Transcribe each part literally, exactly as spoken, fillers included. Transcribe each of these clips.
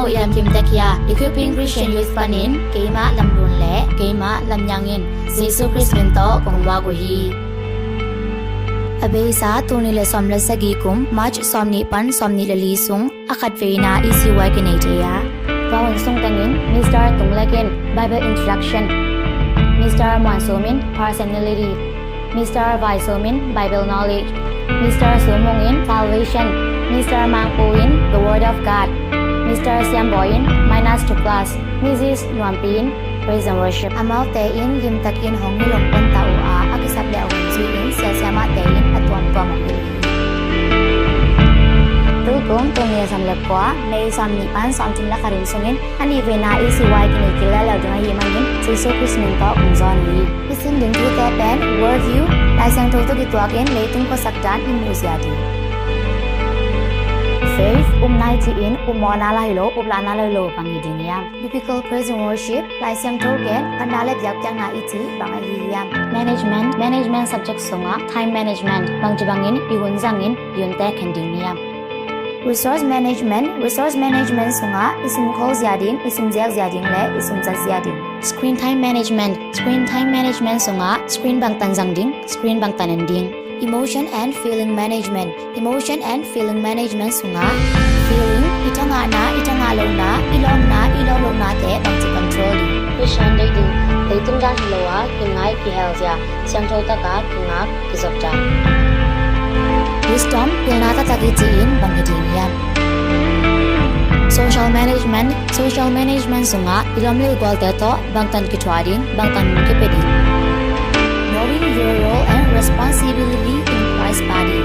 Iam Kim Takia, Equipping Christian Youth panin keimah Lam Lun le keimah Lam Nyang in Jesu Khrist min tawh kong muak uh hi. A beisa tul nih le sawm le sagih kum March sawm nih pan sawm nih le li sung a khatveina E C Y kinei thei a, tua hun sung tengin Mister Tung Lek in Bible Introduction, Mister Muan Sum in Personality, Mister Vai Sum in Bible Knowledge, Mister Sum Mung in Salvation, Mister Mang Pu in The Word of God, Mister Siam Bawi in Minus to Plus, Missus Nuam Pi in Praise and Worship. Amaute in limtakin hong hilh pon ta uh a, a kisap le a hun zui in siasia mahte in a tuamtuam hong hilh hi. Tukum tul nih le sawm le kua, May sawm nih pan sawm thum le khat hun sungin a nihveina E C Y kinei kik leuleu ding ahih manin Jesu Khrist min tawh kong zawn uh hi. I sim ding thute pen worldview, Lai Siangtho tawh kituakin leitung khuasak dan i muhzia ding. Faith, upna i cih in upmawhna lah hi lo, uplahna lah hi lo, bang hi ding hiam? Biblical Praise and Worship, Lai Siangtho gen, phatna le biakpiakna i cih bang ahi hiam? Management, management subject sungah time management, bangci bangin i hun zangin i hunte khen ding hiam? Resource management, resource management sungah i sum kho zia ding, i sum zek zia ding le i sum zat zia ding. Screen time management, screen time management sungah screen bangtan zang ding, screen bangtan en ding. Emotion and feeling management, emotion and feeling management sungah feeling, i thangahna, i thangah lohna, i lawmna, i lawm lohnate bangci control ding. Christian deih ding, leitung dan hi lo a kingai kihel zia, siangtho taka kingak kizop dan. Wisdom, pilna taktak i cih in bang hi ding hiam? Social management, social management sungah i lawm le i gualte tawh bangtan kithuah ding, bangtan kipia ding. Knowing your role and responsibility in Christ body.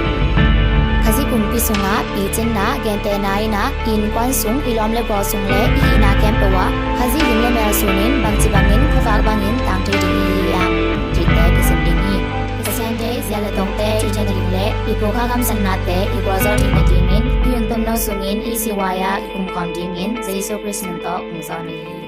Khazih kumpi sungah picinna, gentehna in a, i innkuan sung, i lawm le gual sung le i hihna khempeuh ah Khazih lim le mel sunin bangci bangin khuavak bangin tang thei ding i hi hiam, cihte kisim ding hi. Pasian deih, zia le tongte i cih ding le i phuakha kamsatnate i gualzawh theih nadingin i hun tomno sungin E C Y ah i kumkhawm dingin Jesu Khrist min tawh kong zawn uh hi.